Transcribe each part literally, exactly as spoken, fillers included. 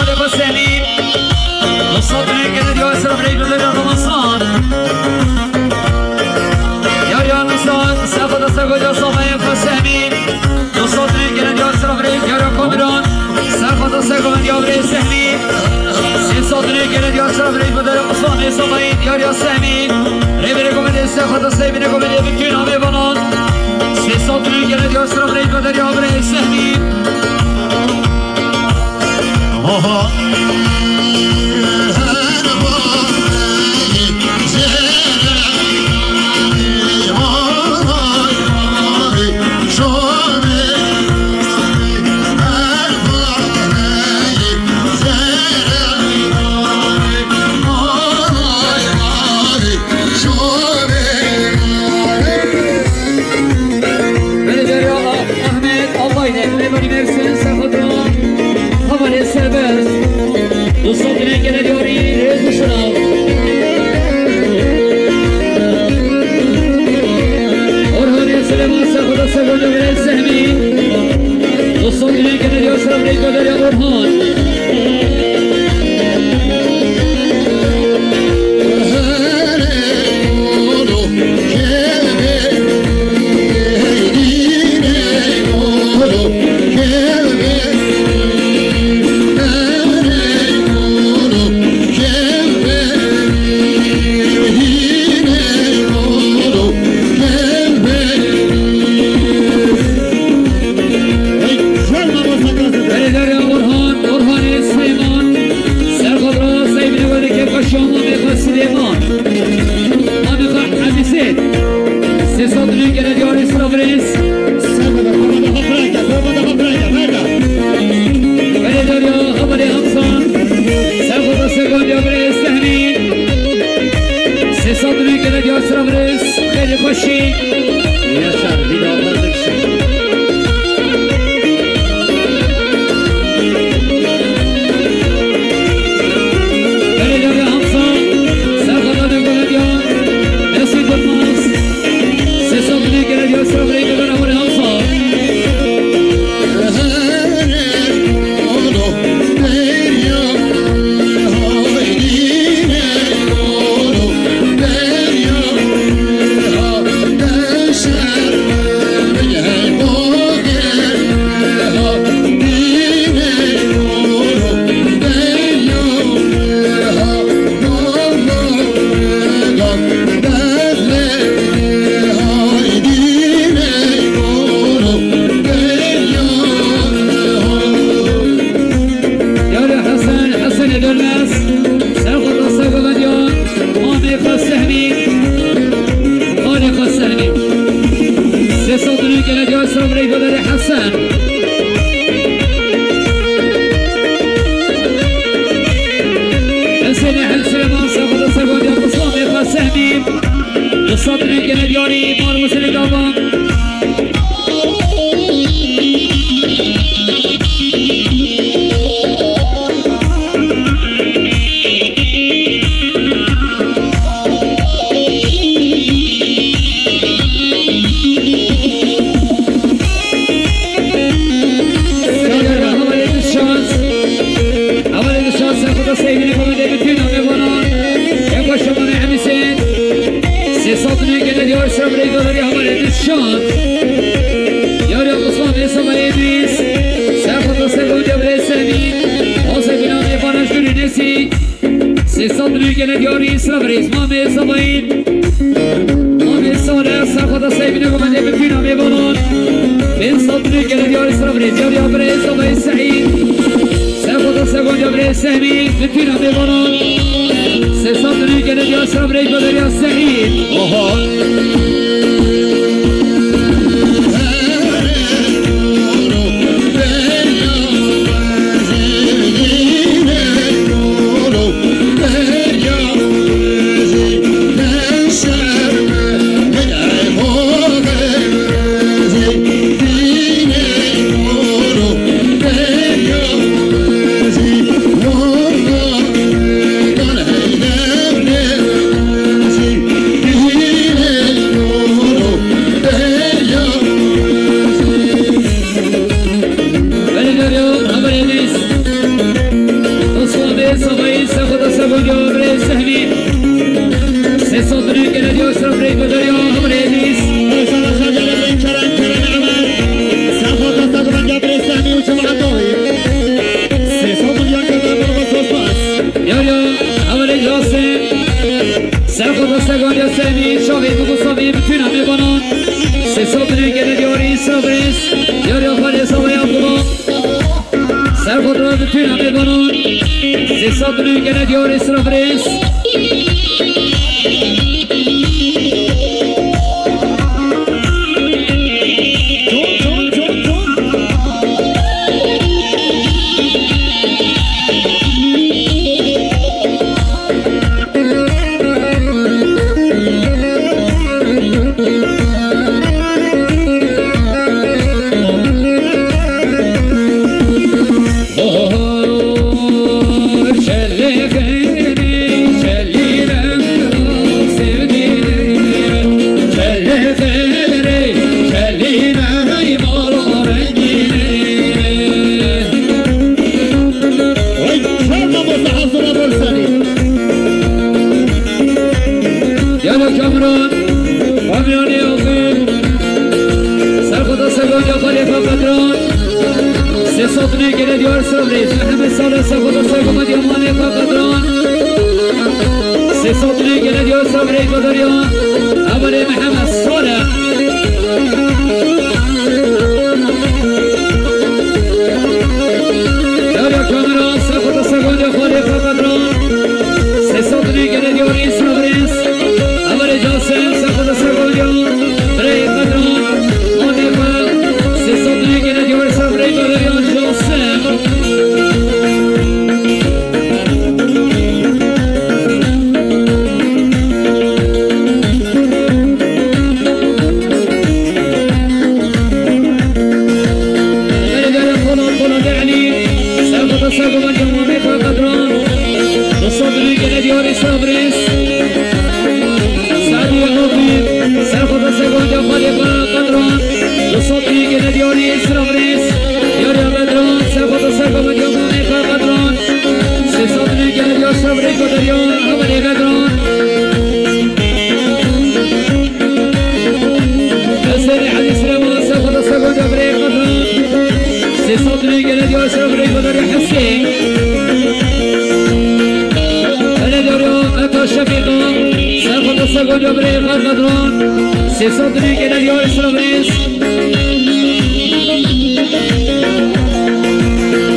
Xwedê xwe sehmî. Nusrat Tunê gele diyar sera birê Gulê Ramazan. Yar yar Nusrat, ser xwe deste goca Samayê xwe sehmî. Nusrat Tunê gele diyar sera birê Yar Kamiran. Ser xwe deste goca birê Sehmî. Sê Nusrat Tunê gele diyar sera birê Gulê Ramazan. Ê Samayê diyar ya Sehmî. Rê birê komedê ser xwe deste bine komedê bütün amê banan. Sê Nusrat Tunê gele diyar sera birê Gulê ya birê Sehmî. Belediye Ahmet Albayrak, Memur Mersin, Sefo Hevalê serbest. Nusrat Tunê gele diyarî rêz û şirav. Orhanê Silêman ser xwe deste goca birê Sehmî. Nusrat Tunê gele diyar sera birê Gulê ya Orhan. Belediye Orhan, Orhanê Silêman. Ser xwe bira, sey bine were kevka şama mêxa Silêman. Amêxa Hemîsê. Sê Nusrat Tunê gele diyarî sera birêz. Belediye Hevalê Hamza. Ser xwe deste goca birê Sehmî. Sê Nusrat Tunê gele diyar sera birêz. Xêrê xweşî. Yaşar, bir daha fazla kişi. Belediye Hamza, Serxwedane Belediye, Nesî Durmaz, Sê Nusrat Tunê gele diyar sera birê Gulê Hamza. Yarê Hesen, Hesenê Dönmez, ser xwe deste goca diyar, mamê xwe Sehmî, xalê xwe Sehmî. Sê Nusrat Tunê gele diyar sera birê Gulê Hesen. Hesenê Hel Silêman ser xwe deste goca diyar, mamê xwe Sehmî. Nusrat Tunê gele diyarî, mar Musilê Davan. Hevalê Dilşad, Hevalê Dilşad, ser xwe deste bine komedê bütün amê banan. Yek baş şama me Hemîsê. Sê Nusrat Tunê gele diyar sera birê Gulê Hevalê Dilşad. Yarê Osman Bey Sema Edris. Ser xwe deste goca birê Sehmî. Asê bina me bana jüri Nesî. Sê Nusrat Tunê gele diyarî sera birêz mamê Samayî. Mamê Salih, ser xwe deste bine komedê bütün amê banan. Pênc Nusrat Tunê gele diyarî sera birêz, diyarî ya birê Samayî Seîd. Ser xwe deste goca birê Sehmî, bütün amê banan. Sê Nusrat Tunê gele diyar sera birê Gulê ya Seîd. Oho. Gele diyor sıra break ve dönüyor. Hamur Edis. Mesela Hacer Evren, Kerem, Kerem Ömer. Safa Kasa, Güven Gabriel, Sami Uçum, Atavi. Sesol Milyon Kırdan, Burgos Ospas. Yo, yo, Hamur Edis. Safa Kasa, Güven Gabriel, Sami, Şavi, Mustafa, bütün Amerikan'ın. Sesol Milyon gele diyor, İsra Bres. Yo, yo, Fare, Sava, Yakuba. Serxwe di tûna mêvanan, sê sed milyon gele diyarê sira birêz. Yalo Kamran, Kamranê Azîz, Serxweda Segan ya Xalîfa Qedran, sê sed nê gele diyar Sabrî, Mehmet Salih Serxweda Segan Medyamanê Qedran, sê sed nê gele diyar Sabrî Qedariya, Emelê Mehmet Salih. Yalo Kamran, Serxweda Segan ya Xalîfa Qedran. Sê sed nê gele diyarî Sabrês. Emelê Casim, Serxweda Segan ya. Birê Qedran. Anê xwe. Sê sed nê gele diyarî Sabrê Qedran Casim. Belediye Polat, Polat Elî, Serxweda Segan ya Mamê xwe Qedran. Du sed nê gele diyarî Sabrês. Sadî Habîb, Serxweda Segan ya Xalîfa Qedran. Du sed nê gele diyarî Sabrês. Yariya Bedran, Serxweda Segan ya Mamê xwe Qedran. Sê sed nê gele diyar Sabrê Qedariya, Emelê Bedran. Hüseyin Elî Süleyman, Serxweda Segan ya Birê Qedran. Sê sed nê gele diyar Sabrê Qedariya Hüseyin. Hele diyar ya Meta Şefîqa, Serxweda Segan ya Birê Qedran. Sê sed nê gele diyar Sabrês.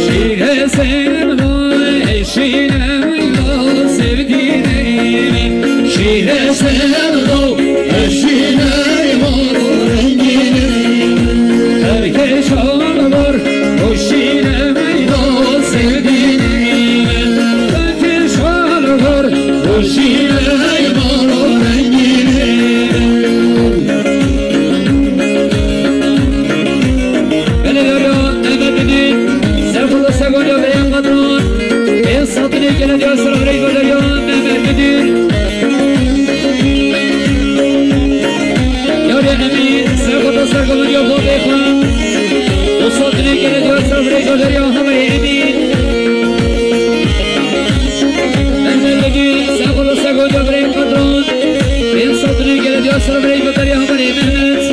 Şîre sevda eşîne ya sevdînê min. Şîre sevda eşîne ya rengînê min. Herkes alvar hoşîne ya sevdînê min. Herkes alvar hoşîne ya rengînê min. Belê Derya, Mehmet Müdür, Serxweda Segan ya Birê Qedran, ê sed nê gele diyar Serxweda Segan ya Mehmet Müdür. Yarê Emîn, Serxweda Segan ya Babê xwe, ê sed nê gele diyar Serxweda Segan ya Hemerê Emîn. Mehmet Müdür, Serxweda Segan ya Birê Qedran, ê sed nê gele diyar Serxweda Segan ya Hemerê Mehmet.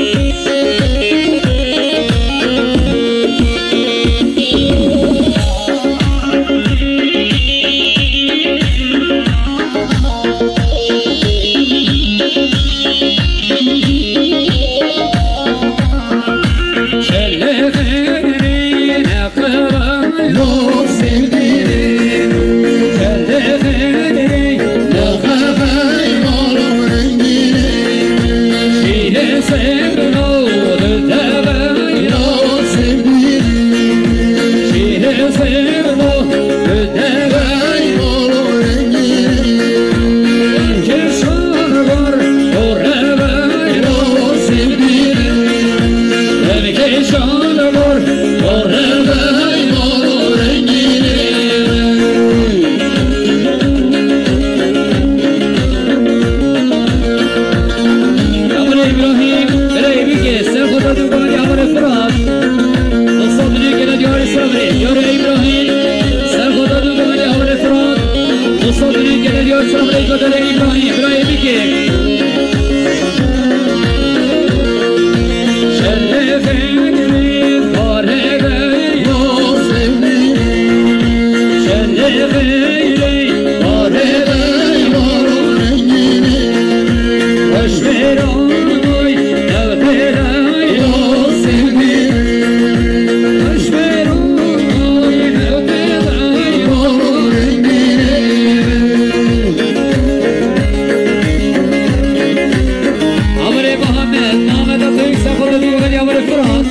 Amirê Muhammed, Muhammed Atatürk, Sefo de Dûgel, Amirê Fırat.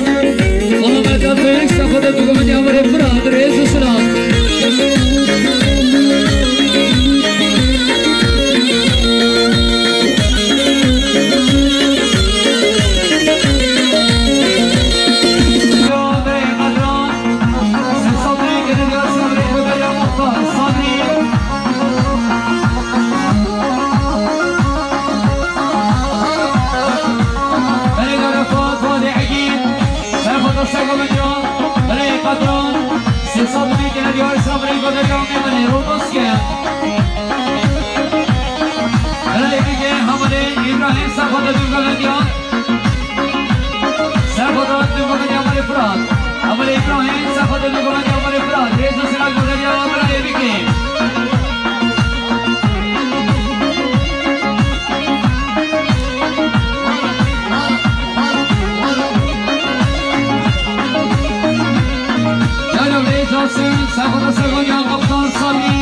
Muhammed Atatürk, Sefo de Dûgel, Amirê Fırat, rêz û silav. Sê sed û nîvê kene diyar, sira birê goderî amê min ê, Rodoske. Birayê bike, Hamalê Îbrahîm, Sefo de Dûgel, Diyar. Sefo de Dûgel, Diyar, Hamalê Firat. Hamalê Îbrahîm, Sefo de Dûgel, Diyar, Hamalê Firat. Rêz û silav goderî amê birayê bike. Yaro Rêz Asım, Sefo de Sergonya, Muxtar Sabî.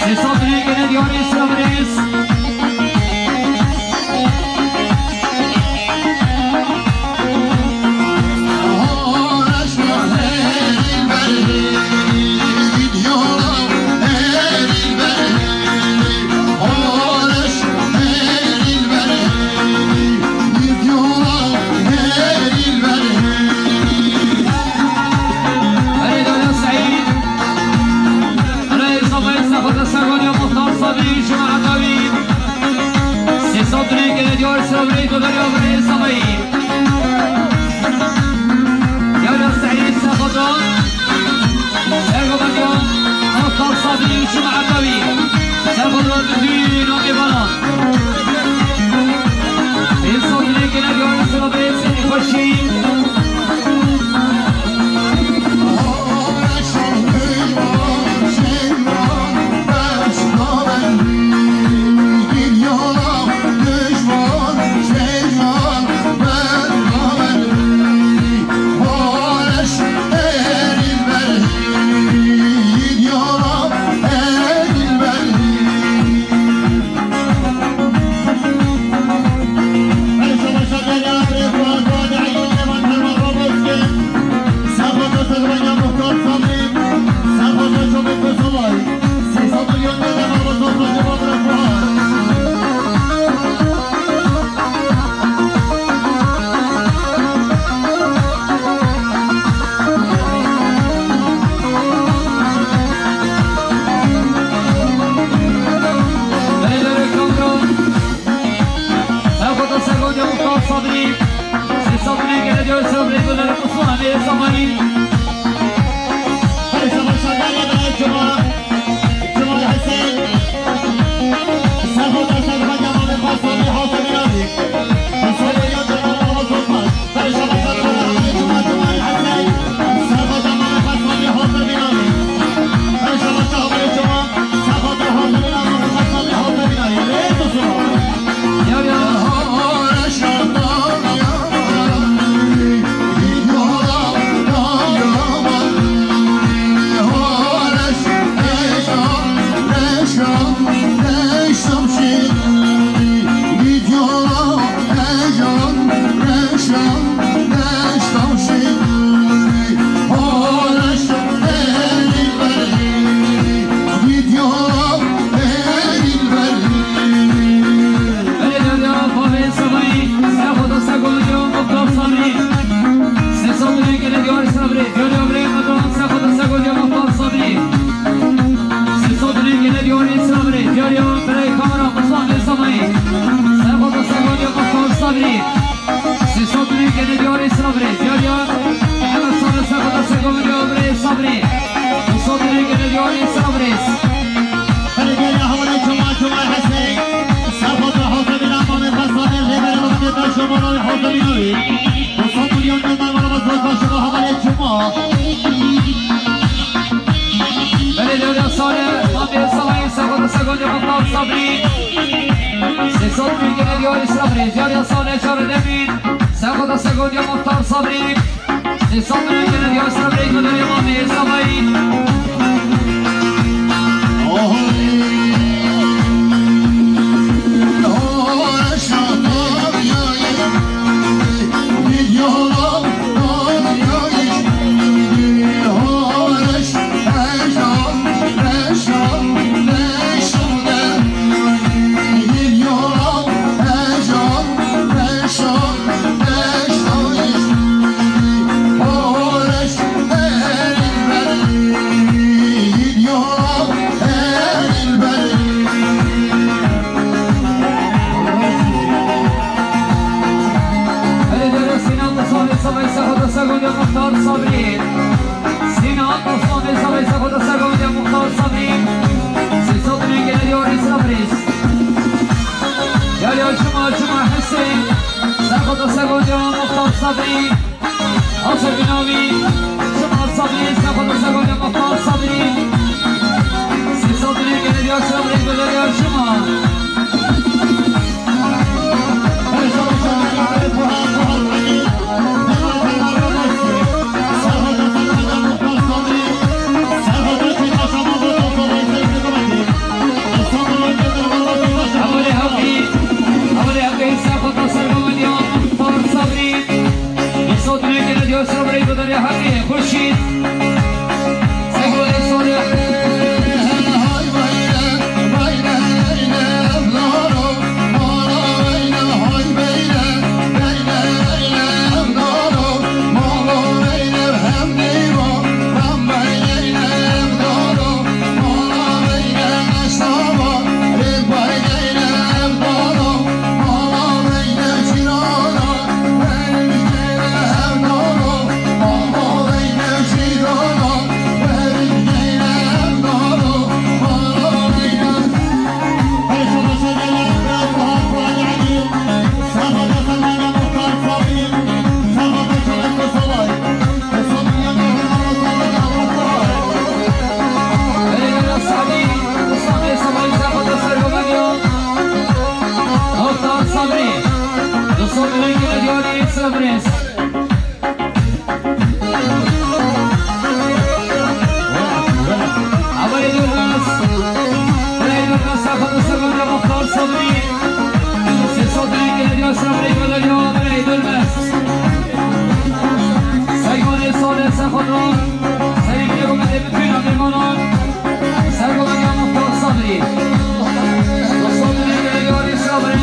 Sê sed û nîvê kene diyarê, sira birêz. Erê Dada Seîd. Erê Samayî, Sefo de Sergonya, Muxtar Sabî, Cuma Edawî. Sê sed û nîvê kene diyar, sira birê goderî amê Samayî. Yara Seîd, Sefo de Sergonya, Muxtar Sabî, Cuma Edawî. Sefo de Dûgel, Navê Bala. Sê sed û nîvê kene diyar, sira birê Seîd Xweşî. Sê sed û nîvê kene diyar, sira birê goderî amê Samayî. Cuma Hüseyin. Sefo de Sergonya, Mamê Xweş Sabî, Hatemî Navî. Belê derya bavê Semayî, Sefo de Sergonya, Muxtar Sabî. Sê sed û nîvê kene diyar, sira birê. Diyarê birê Qedran, Sefo de Sergonya, Muxtar Sabî. Sê sed û nîvê kene diyar, sira birê. Diyarê birê kamera, Muxtar Semayî. Sefo de Sergonya, Muxtar Sabî. Sê sed û nîvê kene diyarê, sira birê. Diyarê Emed Sabî, Sefo de Sergonya, birê Sabî. Sê sed û nîvê kene diyarê, sira birê. Belediye Havalê Cuma, Cuma Hesê. Sefo de Hatemî Navî, Mamê Xweş Sabî, Rêberê Rojê Perşembe, Navê Hatemî Navî. Sê sed milyon yıldan bana vazgeçme şunu Havalê Cuma. Belê derya sare, Mamê Semayî, Sefo de Sergonya, Muxtar Sabî. Sê sed milyon Yarî Sabrî, yarî salê çaredemîn, Sexota Segondiya Muxtar Sabrî. Sê sed milyon gene yarî Sabrî, gudurî mamê Sabrî. Sinan Musa, Musa, Musa, Musa, Musa, Musa, Musa, Musa, Musa, Muxtar Sabrî. Sê sed milyon gene yarî Sabrî. Yarî Cuma, Cuma Hesên. Sexota Segondiya Muxtar Sabrî. Haşa Binavî. Cuma Sabrî, Sexota Segondiya Muxtar Sabrî. Sê sed milyon gene yarî Sabrî, gudurî yarî Cuma. Hevalê Heqî, Hevalê Heqî, Sexota Segondiya Muxtar Sabrî. Bi sod rêkê de diyor Sabrî, gudurî Heqî, Xurşîd. Sexota Salih. Sabri. Sabri. Abarê Durmez. Birayê Durmez, Sexota Segondiya Muxtar Sabrî. Sê sed milyon gene diyor Sabrî, gudurî Abarê Durmez. Seymanê Salih Sexota. Serî pêro me dê bi pêna mêmanan. Segondiya Muxtar Sabrî. Sê sed milyon gene diyor Sabrî.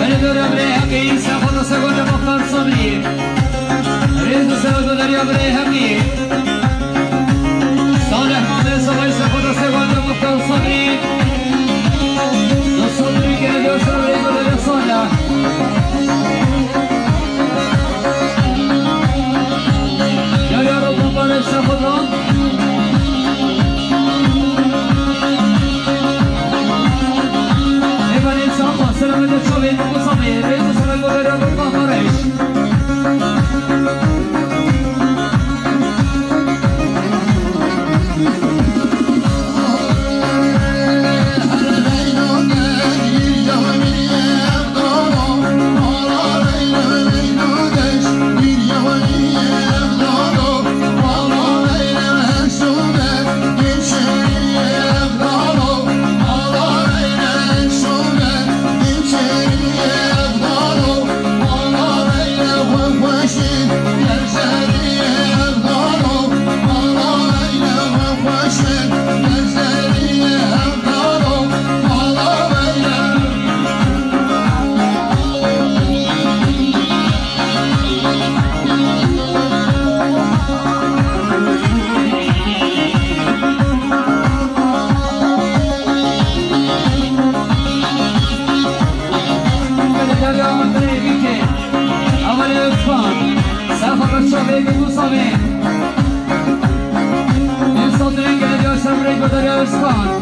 Belê dora birê Heqî, Sexota Segondiya Muxtar Sabrî. Rêz û sewa guderiya birê Heqî. Salih Mamê Sabrî, Sexota Segondiya Muxtar Sabrî. Sabrî gene diyor Sabrî, guderiya Salih. Ya, ya, Rabbi, barış Sexota. Êvanê çawa, selamete çavê, Musa bê, rêz û selam guderiya Musa Barış. Musa Bey. Musa Dürengel, Yaşar Bey, Badar Özkan.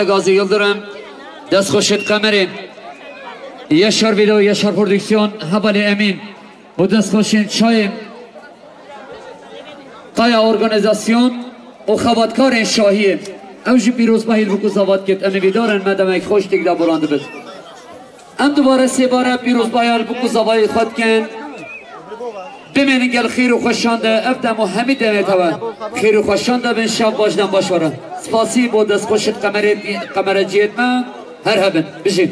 Gazi Yıldırım, destxweşêt Qemerê, Yaşar Video, Yaşar Prodüksiyon, Hevalê Emîn û destxweşên çayê Kaya Organizasyon û xebatkarên Şahiyê. Ew jî pîrozbahî li ku zevat ket. Em ê vîdarin me demek xweş têkda borandibin. Em dubare sêbare pîrozbahiya li ku zavayê xwe dikin. Bimênin gel xêr û xweşan de, ev dem û hemî demê te we. Xêr û xweşan de bin, şev baş, dem baş were. Spasî bo destxweşêt Qemerê-, Qemereciyêt me. Her hebin. Bijîn.